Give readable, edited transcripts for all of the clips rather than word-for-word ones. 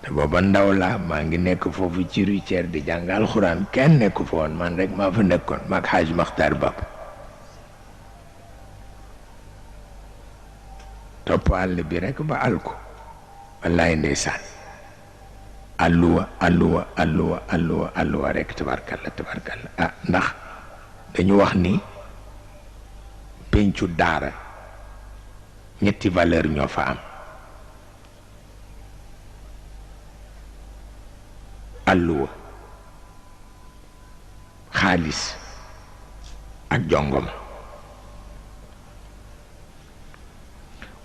te booba ndaw la maa ngi nekk foofu ci Rutière di jàng alxuraan kenn nekku fa woon man rek maa fa nekkoon maag Xaaj Maxtaar Bab topp àll bi rek ba àll ko wallaay ndeysaan alluwa rek tabarkalla ah ndax dañu wax ni pencu daara ñetti valeur ñoo fa am alluwa xaalis ak jongoma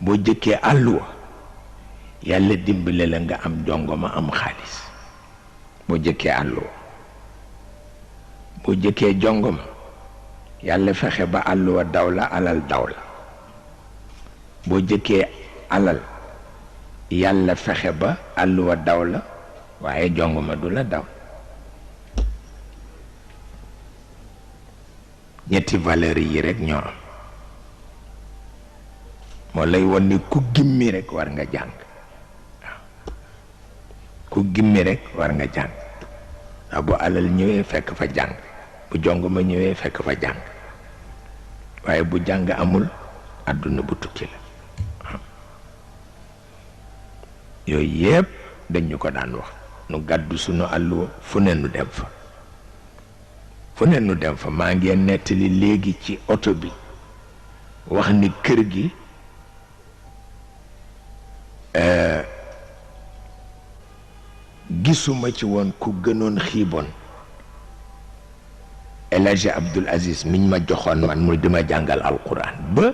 boo jëkkee alluwa yàlla dimbale la nga am jongoma am xaalis boo jëkkee alluwa boo jëkkee jongoma yàlla fexe ba alluwa daw la alal daw la boo jëkkee alal yàlla fexe ba alluwa daw la waaye jongoma du la daw ñetti valeur yi rek ñoo am moo lay won ni ku gimmi rek war nga jàng ku gimmi rek war nga jàng waaw bu alal ñëwee fekk fa jàng bu jongoma ñëwee fekk fa jàng waaye bu jàng amul àdduna bu tukki la yooyu yépp dañu ko daan wax nu gàddu sunu àlluwa fu ne nu dem fa maa ngi nettali léegi ci oto bi wax ni kër gi gisuma ci woon ku gënoon xiiboon El Hadji Abdoul Aziz miñ ma joxoon man muy dima jàngal alquran ba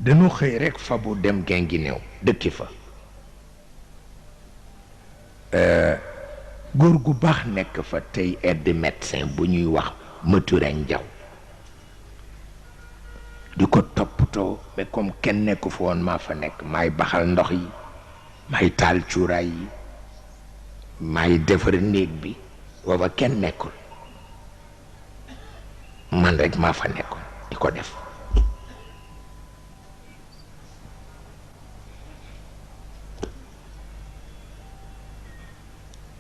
dañu xëy rekk fa bu dem Guinguinéo dëkki fa góor gu baax nekk fa tey aide médecin bu ñuy wax Maturen Jaw di ko toppatoo mais comme kenn nekku fa woon maa fa nekk maay baxal ndox yi maay taal cuuraay yi maay defar néeg bi booba kenn nekkul man rek maa fa nekkoon di ko def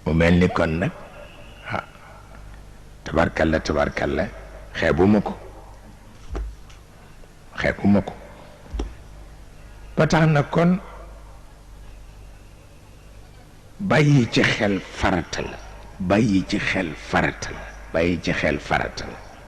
mu mel ni kon nag tabarkalla xeebuma ko ba tax na kon bàyyi ci xel farata la